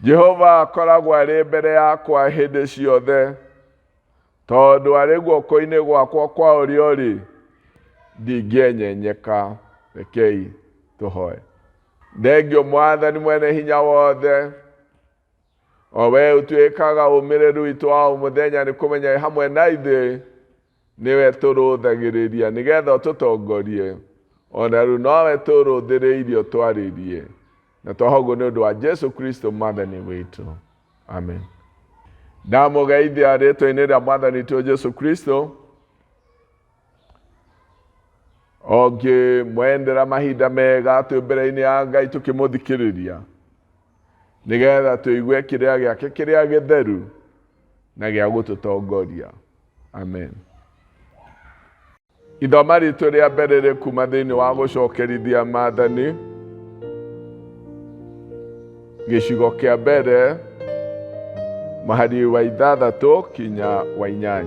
Jehova akoragwo arĩ mbere yakwa hĩndĩ ciothe, tondũ arĩ guoko-inĩ gwakwa kwa ũrĩo-rĩ, ndingĩenyenyeka. Rekei tũhoe. Thengio Mwathani mwene hinya wothe, o we ũtuĩkaga ũmĩrĩru witũ wa o mũthenya nĩ kũmenya wĩ hamwe na ithuĩ, nĩwe tũrũthagĩrĩria nĩgetha ũtũtongorie, ona rĩu nowe tũrũthĩrĩirie ũtwarĩrie. Na twahoya ũguo nĩ ũndũ wa Jesu Kristo Mwathani witũ. Amen. Ndamũgeithia rĩtwa-inĩ rĩa Mwathani witũ Jesu Kristo, o ngĩmwendera mahinda mega twĩ mbere-inĩ ya Ngai tũkĩmũthikĩrĩria, nĩgetha tũigue kĩrĩa gĩake kĩrĩa gĩtheru na gĩa gũtũtongoria. Amen. Ithoma ritũ rĩa mbere rĩ kuma thĩinĩ wa gũcokerithia maathani gĩcigo kĩa mbere mũhari wa 6 kinya wa 8.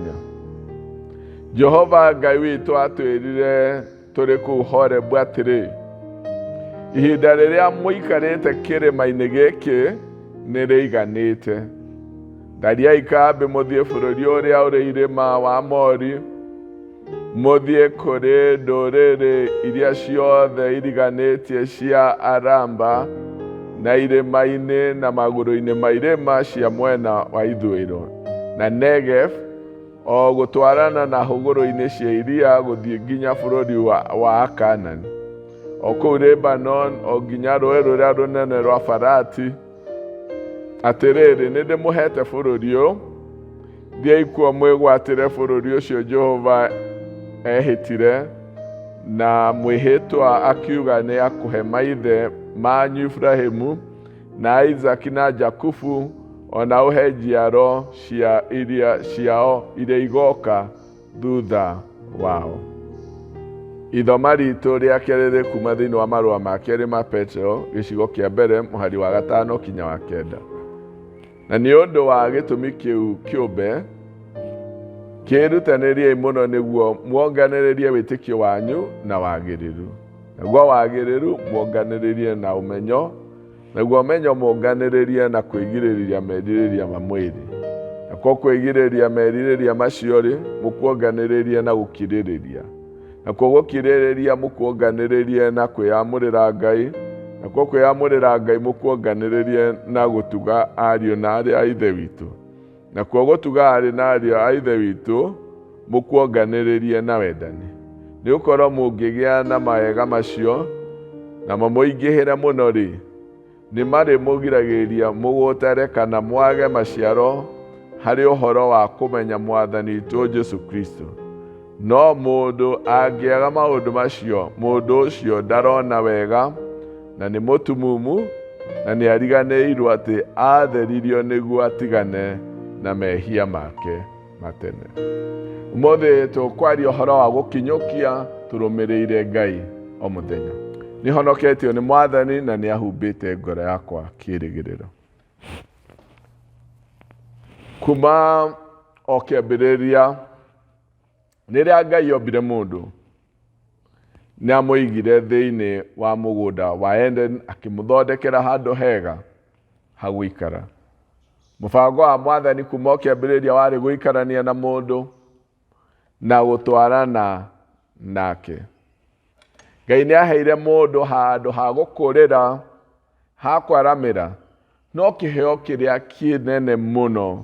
Jehova Ngai witũ atwĩrire tũrĩ kũu Horebu atĩrĩ, ihinda rĩrĩa mũikarĩte kĩrĩma-inĩ gĩkĩ nĩ rĩiganĩte. Thariai kambĩ mũthiĩ bũrũri ũrĩa ũrĩ irĩma wa Amori, mũthiĩ kũrĩ ndũrĩrĩ iria ciothe iriganĩtie cia Aramba na irĩma-inĩ na magũrũ-inĩ ma irĩma cia mwena wa ithũĩro na Negev, o gũtwarana na hũgũrũ-inĩ cia iria gũthiĩ nginya bũrũri wa Akaanani, o kũu Lebanon, o nginya rũũĩ rũrĩa rũnene rwa Farati. Atĩrĩrĩ, nĩ ndĩmũheete bũrũri ũyũ, thiĩi kuo mwĩgwatĩre bũrũri ũcio Jehova ehĩtire na mwĩhĩtwa akiuga nĩ akũhe maithe manyu Iburahĩmu na Isaaki na Jakubu, o na ũhe njiaro cia iria ciao iria igoka thutha wao. Ithoma ritũ rĩa kerĩ rĩ kuma thĩinĩ wa marũa ma kerĩ ma Petero gĩcigo kĩa mbere mũhari wa 5 kinya wa 9. Na nĩ ũndũ wa gĩtũmi kĩu kĩũmbe, kĩĩrutanĩriei mũno nĩguo muonganĩrĩrie wĩtĩkio wanyu na wagĩrĩru. Naguo wagĩrĩru muonganĩrĩrie na ũmenyo, naguo ũmenyo mũnganĩrĩrie na kwĩgirĩrĩria merirĩria ma mwĩrĩ. Nakuo kwĩgirĩrĩria merirĩria macio-rĩ, mũkuonganĩrĩrie na gũkirĩrĩria. Nakuo gũkirĩrĩria mũkuonganĩrĩrie na kwĩyamũrĩra Ngai, nakuo kwĩyamũrĩra Ngai mũkuonganĩrĩrie na gũtuga ariũ na aarĩ a Ithe witũ. Nakuo gũtuga aarĩ na ariũ a Ithe witũ mũkuonganĩrĩrie na wendani. Nĩ gũkorwo mũngĩgĩa na mawega macio, namo mũingĩhĩre mũno-rĩ, nĩ marĩmũgiragĩrĩria mũgũtare kana mwage maciaro harĩ ũhoro wa kũmenya Mwathani witũ Jesu Kristo. No mũndũ angĩaga maũndũ macio, mũndũ ũcio ndarona wega na nĩ mũtumumu na nĩ ariganĩirwo atĩ atheririo nĩguo atigane na mehia make matene. Ũmũthĩ tũkwaria ũhoro wa gũkinyũkia tũrũmĩrĩire Ngai o mũthenya. Nĩ honoketio nĩ Mwathani na nĩ ahumbĩte ngoro yakwa kĩĩrĩgĩrĩro. Kuma o kĩambĩrĩria rĩrĩa Ngai ombire mũndũ, nĩ amũigire thĩinĩ wa mũgũnda wa Eden akĩmũthondekera handũ hega ha gũikara. Mũbango wa Mwathani kuma o kĩambĩrĩria warĩ gũikarania na mũndũ na gũtwarana nake. Ngai nĩ aheire mũndũ handũ ha gũkũrĩra, ha kwaramĩra, no kĩheo kĩrĩa kĩnene mũno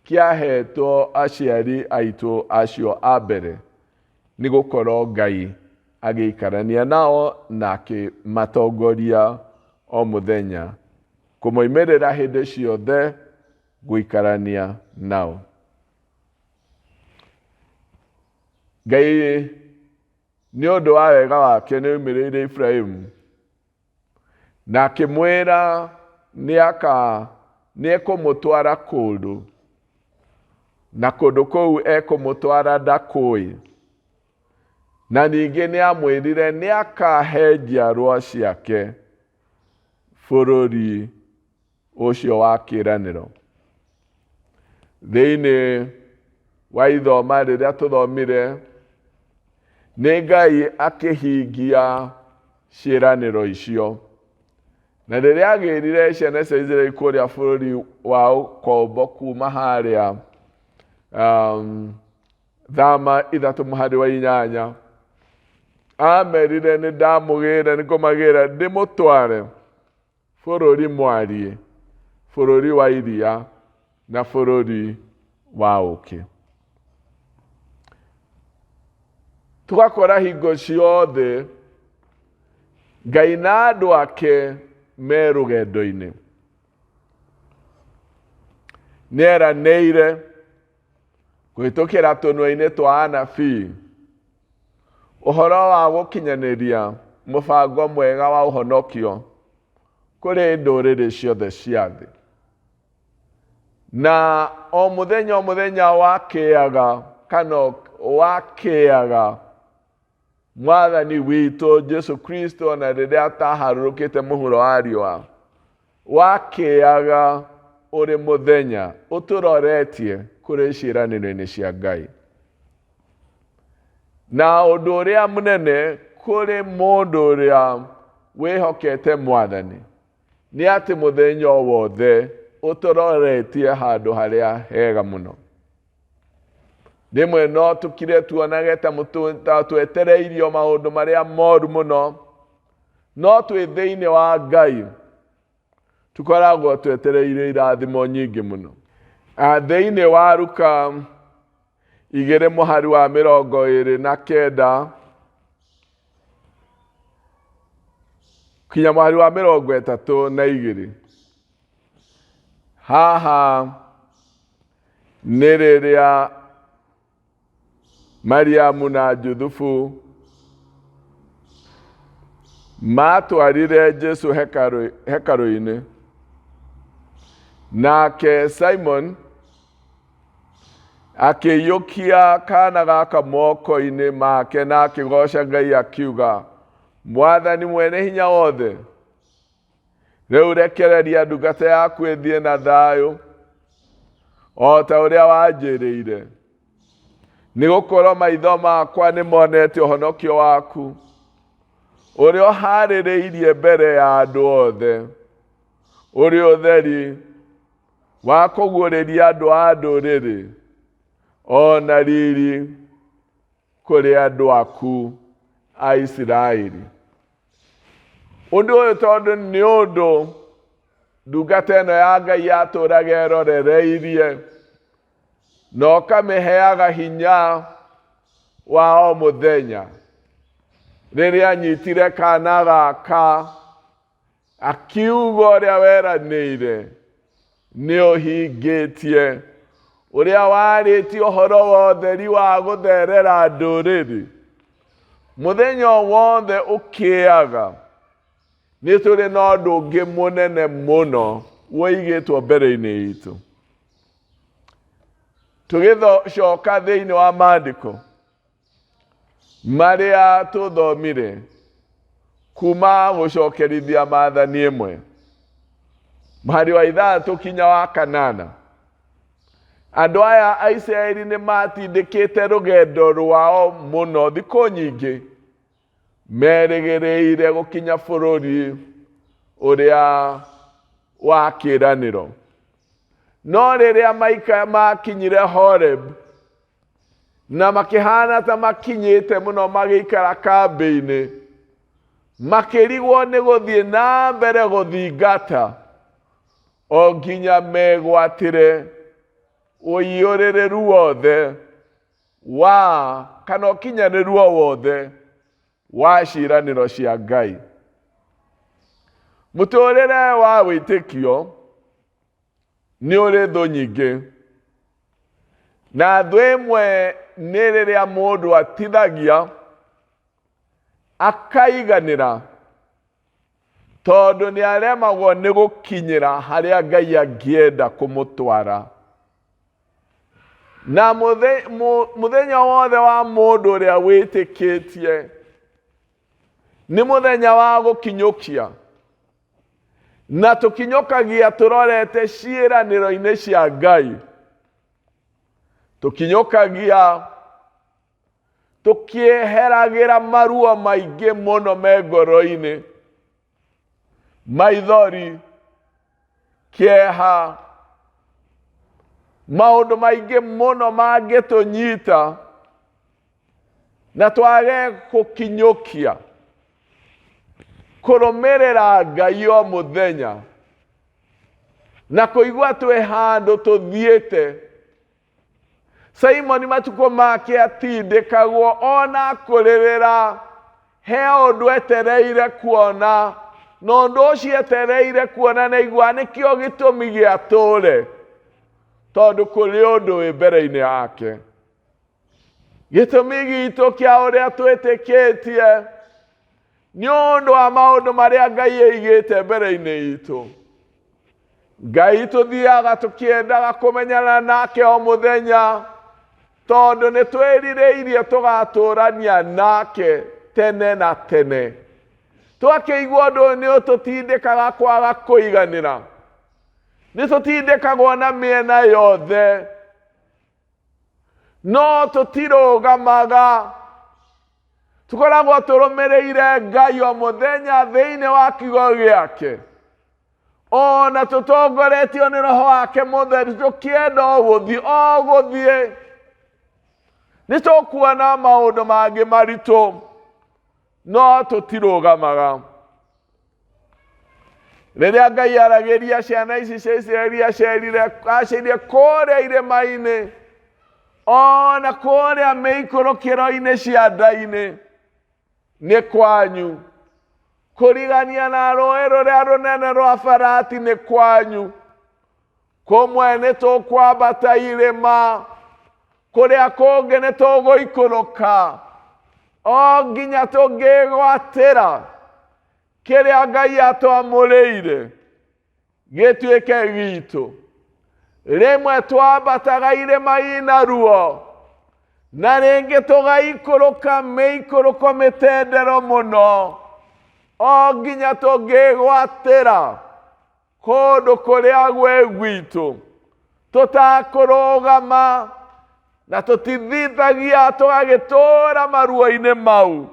kĩahetwo aciari aitũ acio a mbere nĩ gũkorwo Ngai agĩikarania nao na akĩmatongoria o mũthenya, kũmoimĩrĩra hĩndĩ ciothe gũikarania nao. Ngai nĩ ũndũ wa wega wake nĩ oimĩrĩire Iburahĩmu na akĩmwĩra nĩ ekũmũtwara kũndũ, na kũndũ kũu ekũmũtwara ndakũĩ. Na ningĩ nĩ amwĩrire nĩ akahe njiarwa ciake bũrũri ũcio wa kĩĩranĩro. Thĩinĩ wa ithoma rĩrĩa tũthomire, nĩ Ngai akĩhingia ciĩranĩro icio. Na rĩrĩa agĩrire ciana cia Isiraeli kũrĩa bũrũri wa ũkombo kuma harĩa Thama 3:8, amerire nĩ ndamũgĩra, nĩ ngũmagĩra ndĩmũtware bũrũri mwariĩ, bũrũri wa iria na bũrũri wa ũkĩ. Tũgakora hingo ciothe Ngai na andũ ake me rũgendo-inĩ. Nĩ eranĩire kũhĩtũkĩra tũnua-inĩ twa anabii ũhoro wa gũkinyanĩria mũbango mwega wa ũhonokio kũrĩ ndũrĩrĩ ciothe cia thĩ. Na o mũthenya o mũthenya wakĩaga kana wakĩaga Mwathani witũ Jesu Kristo ona rĩrĩa ataharũrũkĩte mũhuro wa riũa, wakĩaga ũrĩ mũthenya ũtũroretie kũrĩ ciĩranĩro-inĩ cia Ngai. Na ũndũ ũrĩa mũnene kũrĩ mũndũ ũrĩa wĩhokete Mwathani nĩ atĩ mũthenya o wothe ũtũroretie handũ harĩa hega mũno. Rĩmwe no tũkire tuonage ta twetereirio maũndũ marĩa moru mũno, no twĩ thĩinĩ wa Ngai tũkoragwo twetereire irathimo nyingĩ mũno. Thĩinĩ wa Luka 2:29 kinya 32, haha nĩ rĩrĩa Mariamu na Juthufu matwarire Jesu hekarũ-inĩ, nake Simon akĩiyũkia kana gaka moko-inĩ make na akĩgoca Ngai akiuga, Mwathani mwene hinya wothe, rĩu rekereria ndungata yaku ĩthiĩ na thayũ o ta ũrĩa wanjĩrĩire, nĩ gũkorwo maitho makwa nĩ monete ũhonokio waku ũrĩa ũharĩrĩirie mbere ya andũ othe, ũrĩ ũtheri wa kũguũrĩria andũ a ndũrĩrĩ o na riri kũrĩ andũ aku a Isiraeli. Ũndũ ũyũ tondũ nĩ ũndũ ndungata ĩno ya Ngai yatũraga ĩrorereirie na ũkamĩheaga hinya wa o mũthenya. Rĩrĩa anyitire kana gaka akiuga ũrĩa weranĩire nĩ ũhingĩtie, ũrĩa warĩtie ũhoro wa ũtheri wa gũtherera ndũrĩrĩ. Mũthenya o wothe ũkĩaga nĩ tũrĩ na ũndũ ũngĩ mũnene mũno ũigĩtwo mbere-inĩ itũ. Tũgĩcoka thĩinĩ wa maandĩko marĩa tũthomire kuma gũcokerithia maathani ĩmwe 6-8, andũ aya a Isiraeli nĩ matindĩkĩte rũgendo rwao mũno thikũ nyingĩ, merĩgĩrĩire gũkinya bũrũri ũrĩa wa kĩĩranĩro. No rĩrĩa makinyire Horeb na makĩhana ta makinyĩte mũno magĩikara kambĩ-inĩ, makĩrigwo nĩ gũthiĩ na mbere gũthingata o nginya megwatĩre ũiyũrĩrĩru wothe wa kana ũkinyanĩru o wothe wa ciĩranĩro cia Ngai. Mũtũrĩre wa wĩtĩkio nĩ ũrĩ thũ nyingĩ, na thũ ĩmwe nĩ rĩrĩa mũndũ atithagia akaiganĩra tondũ nĩ aremagwo nĩ gũkinyĩra harĩa Ngai angĩenda kũmũtwara. Na mũthenya wothe wa mũndũ ũrĩa wĩtĩkĩtie nĩ mũthenya wa gũkinyũkia, na tũkinyũkagia tũrorete ciĩranĩro-inĩ cia Ngai, tũkinyũkagia tũkĩeheragĩra maruo maingĩ mũno me ngoro-inĩ, Maithori, kĩeha, maũndũ maingĩ mũno mangĩtũnyita na twage gũkinyũkia kũrũmĩrĩra Ngai o mũthenya na kũigua twĩ handũ tũthiĩte. Simoni matukũ make atindĩkagwo ona kũrĩrĩra he ũndũ etereire kuona, na ũndũ ũcio etereire kuona na igua nĩkĩo gĩtũmi gĩa tũre, tondũ kũrĩ ũndũ wĩ mbere-inĩ yake. Gĩtũmi gitũ kĩa ũrĩa twĩtĩkĩtie nĩ ũndũ wa maũndũ marĩa Ngai aigĩte mbere-inĩ itũ. Ngai tũthiaga tũkĩendaga kũmenyana nake o mũthenya, tondũ nĩ twĩrirĩirie tũgatũrania nake tene na tene. Twakĩigua ũndũ ũyũ nĩ ũtũtindĩkaga kwaga kũiganĩra, nĩ tũtindĩkagwo na mĩena yothe, no tũtirũgamaga. Tũkoragwo tũrũmĩrĩire Ngai o mũthenya thĩinĩ wa kiugo gĩake, ona tũtongoretio nĩ Roho wake Mũtheru, tũkĩenda o gũthiĩ o gũthiĩ. Nĩ tũkuona maũndũ mangĩ maritũ, no tũtirũgamaga. Rĩrĩa Ngai aragĩria ciana ici cia Isiraeli, acerire kũrĩa irĩma-inĩ, ona kũrĩa mĩikũrũkĩro-inĩ cianda-inĩ, nĩ kwanyu. Kũrigania na rũĩ rũrĩa rũnene rwa Farati nĩ kwanyu. Kũmwe nĩ tũkwambata irĩma, kũrĩa kũngĩ nĩ tũgũikũrũka, o nginya tũngĩgwatĩra kĩrĩa Ngai atwamũrĩire gĩtuĩke gitũ. Rĩmwe twambataga irĩma ina ruo, na rĩngĩ tũgaikũrũka mĩikũrũko mĩtendero mũno, o nginya tũngĩgwatĩra kũndũ kũrĩa gwĩ gwitũ, tũtakũrũgama na tũtithithagia, tũgagĩtũra maruo-inĩ mau.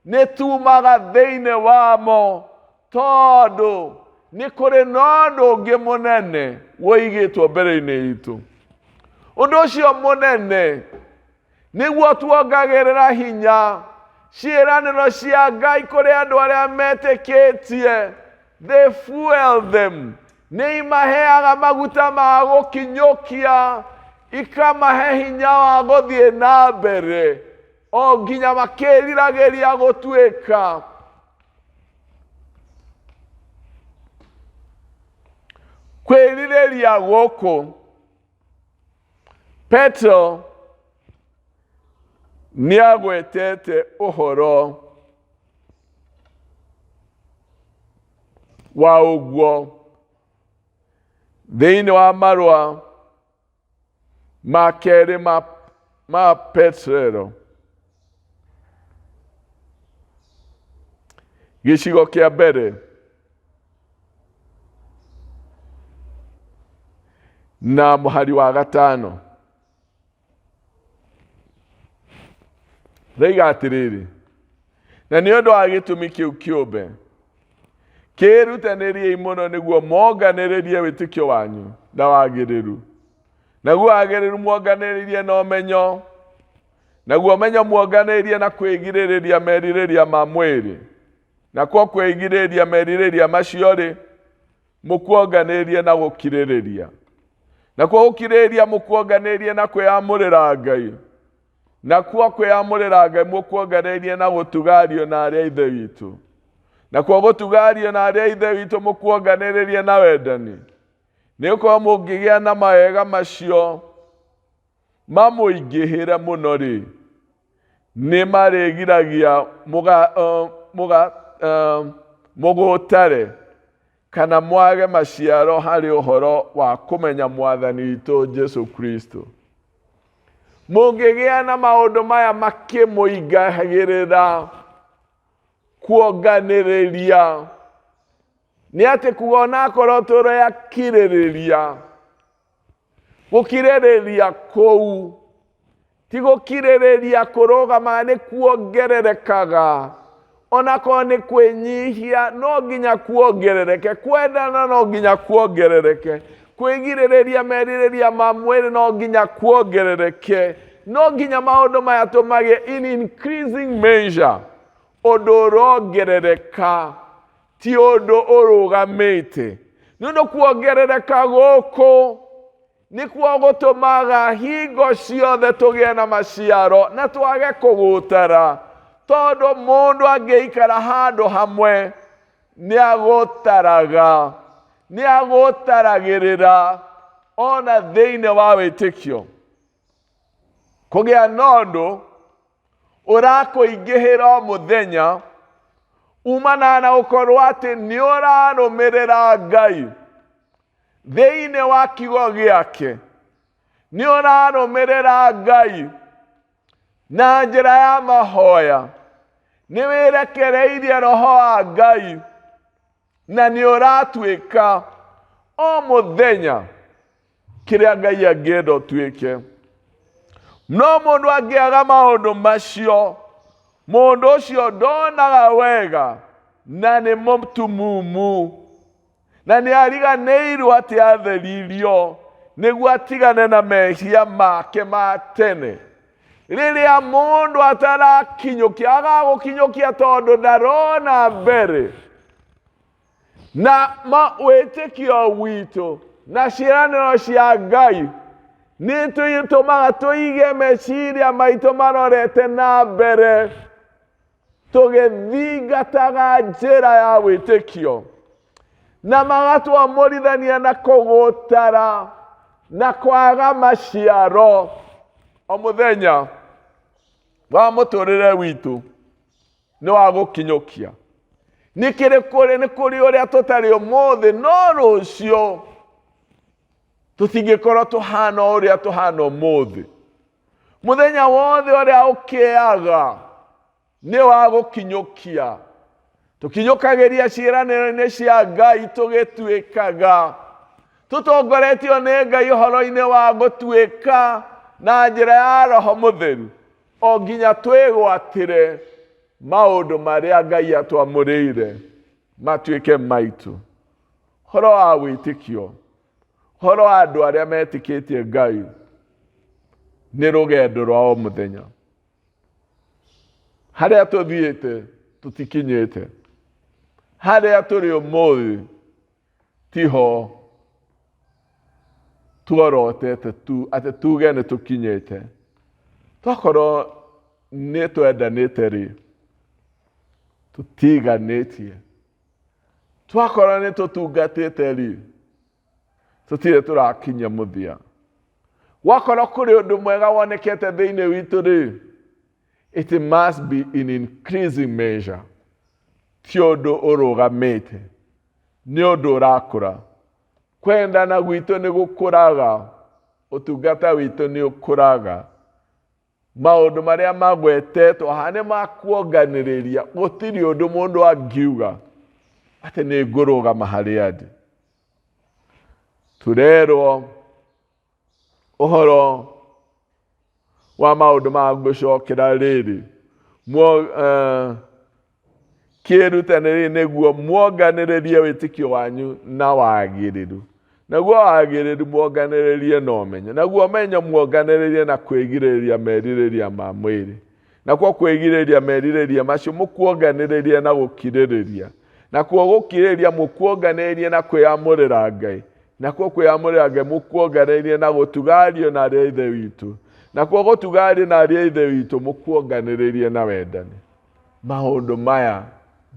Nĩ tumaga thĩinĩ wamo, tondũ nĩ kũrĩ na ũndũ ũngĩ mũnene woigĩtwo mbere-inĩ itũ. Ũndũ ũcio mũnene nĩguo tuongagĩrĩra hinya ciĩranĩro cia Ngai kũrĩ andũ arĩa metĩkĩtie. They fuel them. Nĩ imaheaga maguta ma gũkinyũkia, ikamahe hinya wa gũthiĩ na mbere o nginya makĩriragĩria gũtuĩka kwĩrirĩria gũkũ. Petero nĩ agwetete ũhoro wa ũguo thĩinĩ wa marũa ma kerĩ ma Petero, gĩcigo kĩa mbere na mũhari wa gatano. Rĩiga atĩrĩrĩ, na nĩ ũndũ wa gĩtũmi kĩu kĩũmbe, kĩĩrutanĩriei mũno nĩguo monganĩrĩrie wĩtĩkio wanyu na wagĩrĩru, naguo wagĩrĩru muonganĩrĩrie na ũmenyo, naguo ũmenyo muonganĩrĩrie na kwĩgirĩrĩria merirĩria ma mwĩrĩ, nakuo kwĩgirĩrĩria merirĩria macio-rĩ, mũkuonganĩrĩrie na gũkirĩrĩria, nakuo gũkirĩrĩria mũkuonganĩrĩrie na kwĩyamũrĩra Ngai, nakuo kwĩyamũrĩra Ngai mũkuonganĩrĩrie na gũtuga ariũ na arĩa ithe witũ, nakuo gũtuga ariũ na arĩa ithe witũ mũkuonganĩrĩrie na wendani, nĩ gũkorwo mũngĩgĩa na mawega macio mamũingĩhĩre mũno-rĩ, nĩ marĩgiragia mũgũtare kana mwage maciaro harĩ ũhoro wa kũmenya Mwathani witũ Jesu Kristo. Mũngĩgĩa na maũndũ maya makĩmũingagĩrĩra kuonganĩrĩria, nĩ atĩ kuga onakorwo tũrakirĩrĩria, gũkirĩrĩria kũu ti gũkirĩrĩria kũrũgama, nĩ kuongererekaga. Onakorwo nĩ kwĩnyihia no nginya kuongerereke, kwendana no nginya kuongerereke, kwĩgirĩrĩria merirĩria ma mwĩrĩ no nginya kuongerereke. No nginya maũndũ maya tũmagĩe in increasing measure, ũndũ ũrongerereka ti ũndũ ũrũgamĩte. Nĩ ũndũ kuongerereka gũkũ nĩkuo gũtũmaga hingo ciothe tũgĩe na maciaro na twage kũgũtara, tondũ mũndũ angĩikara handũ hamwe nĩ agũtaraga, nĩ agũtaragĩrĩra ona thĩinĩ wa wĩtĩkio. Kũgĩa na ũndũ ũrakũingĩhĩra o mũthenya umanaga na gũkorwo atĩ nĩ ũrarũmĩrĩra Ngai thĩinĩ wa kiugo gĩake, nĩ ũrarũmĩrĩra Ngai na njĩra ya mahoya, nĩ wĩrekereirie roho wa Ngai na nĩ ũratuĩka o mũthenya kĩrĩa Ngai angĩenda ũtuĩke. No mũndũ angĩaga maũndũ macio, mũndũ ũcio ndonaga wega na nĩ mũtumumu na nĩ ariganĩirwo atĩ atheririo nĩguo atigane na mehia make ma tene. Rĩrĩa mũndũ atarakinyũkia, agagũkinyũkia tondũ ndarona mbere. Na ma wĩtĩkio witũ na ciĩranĩro cia Ngai nĩ tũtũmaga tũige meciria maitũ marorete na mbere, tũgĩthingataga njĩra ya wĩtĩkio, na magatwamũrithania na kũgũtara na kwaga maciaro o mũthenya wa mũtũrĩre witũ nĩ wa gũkinyũkia. Nĩ kĩrĩ kũrĩ nĩ kũrĩ ũrĩa tũtarĩ ũmũthĩ, no rũciũ tũtingĩkorwo tũhana ũrĩa tũhana ũmũthĩ. Mũthenya wothe ũrĩa ũkĩaga nĩ wa gũkinyũkia. Tũkinyũkagĩria ciĩranĩro-inĩ cia Ngai, tũgĩtuĩkaga tũtongoretio nĩ Ngai ũhoro-inĩ wa gũtuĩka na njĩra ya Roho Mũtheru, o nginya twĩgwatĩre maũndũ marĩa Ngai atwamũrĩire matuĩke maitũ. Ũhoro wa wĩtĩkio, ũhoro wa andũ arĩa metĩkĩtie Ngai nĩ rũgendo rwa o mũthenya. Harĩa tũthiĩte tũtikinyĩte, harĩa tũrĩ ũmũthĩ tiho tuorotete tu atĩ tuge nĩ tũkinyĩte. Twakorwo nĩ twendanĩte rĩ, tũtiganĩtie. Twakorwo nĩ tũtungatĩte rĩ, tũtirĩ tũrakinya mũthia. Gwakorwo kũrĩ ũndũ mwega wonekete thĩinĩ witũ rĩ, it must be in increasing measure. Ti ũndũ ũrũgamĩte, nĩ ũndũ ũrakũra. Kwendana gwitũ nĩ gũkũraga, ũtungata witũ nĩ ũkũraga. Maũndũ marĩa magwetetwo haha nĩ makuonganĩrĩria. Gũtirĩ ũndũ mũndũ angiuga atĩ nĩ ngũrũgama harĩa ndĩ. Tũrerwo ũhoro wa maũndũ ma gũcokera rĩrĩ, kĩĩrutanĩrie nĩguo muonganĩrĩrie wĩtĩkio wanyu na wagĩrĩru, naguo wagĩrĩru muonganĩrĩrie na ũmenyo, naguo ũmenyo muonganĩrĩrie na kwĩgirĩrĩria merirĩria ma mwĩrĩ, nakuo kwĩgirĩrĩria merirĩria macio mũkuonganĩrĩrie na gũkirĩrĩria, nakuo gũkirĩrĩria mũkuonganĩrĩrie na kwĩyamũrĩra Ngai, nakuo kwĩyamũrĩra Ngai mũkuonganĩrĩrie na gũtuga ariũ na arĩa a Ithe witũ, nakuo gũtuga ariũ na arĩa a Ithe witũ mũkuonganĩrĩrie na wendani. Maũndũ maya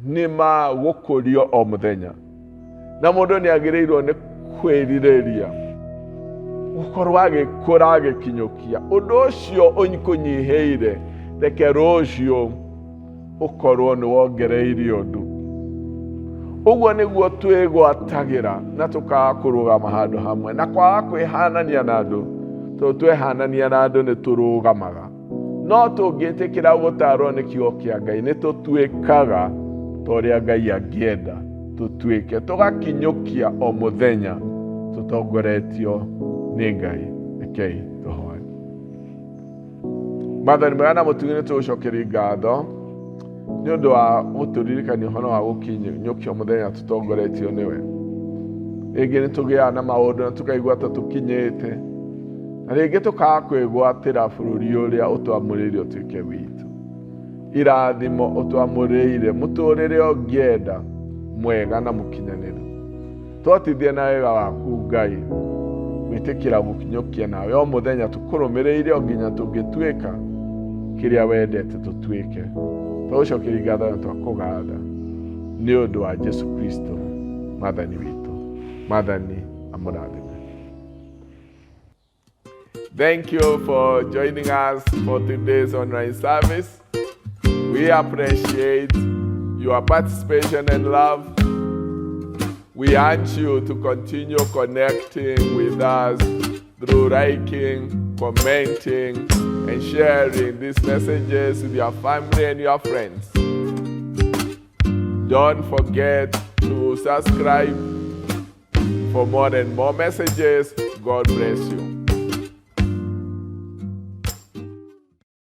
nĩ ma gũkũrio o mũthenya, na mũndũ nĩ agĩrĩirwo nĩ kwĩrirĩria gũkorwo agĩkũra agĩkinyũkia ũndũ ũcio ũkũnyihĩire. Reke rũciũ ũkorwo nĩ wongereire ũndũ. Ũguo nĩguo twĩgwatagĩra na tũkaga kũrũgama handũ hamwe na kwaga kwĩhanania na andũ, tondũ twehanania na andũ nĩ tũrũgamaga. No tũngĩtĩkĩra gũtarwo nĩ kiugo kĩa Ngai, nĩ tũtuĩkaga ta ũrĩa Ngai angĩenda tũtuĩke, tũgakinyũkia o mũthenya tũtongoretio nĩ Ngai. Rekei tũhoe. Mwathani mwega na mũtugi, nĩ tũgũcokeria ngatho Nĩ ũndũ wa gũtũririkania ũhoro wa gũkinyũkia mũthenya tũtongoretio nĩwe. Rĩngĩ nĩ tũgĩaga na maũndũ na tũkaigua ta tũkinyĩte, na rĩngĩ tũkaga kwĩgwatĩra bũrũri ũrĩa ũtwamũrĩire ũtuĩke witũ. Irathimo ũtwamũrĩire, mũtũrĩre ũngĩenda mwega na mũkinyanĩru. Twatithie na wega waku Ngai, gwĩtĩkĩra gũkinyũkia nawe o mũthenya tũkũrũmĩrĩire o nginya tũngĩtuĩka kĩrĩa wendete tũtuĩke. Twagũcokeria ngatho na twakũgatha nĩ ũndũ wa Jesu Kristo Mwathani witũ. Mwathani amũrathime. Thank you for joining us for today's online service. We appreciate your participation and love. We urge you to continue connecting with us through liking, commenting, and sharing these messages with your family and your friends. Don't forget to subscribe for more and more messages. God bless you.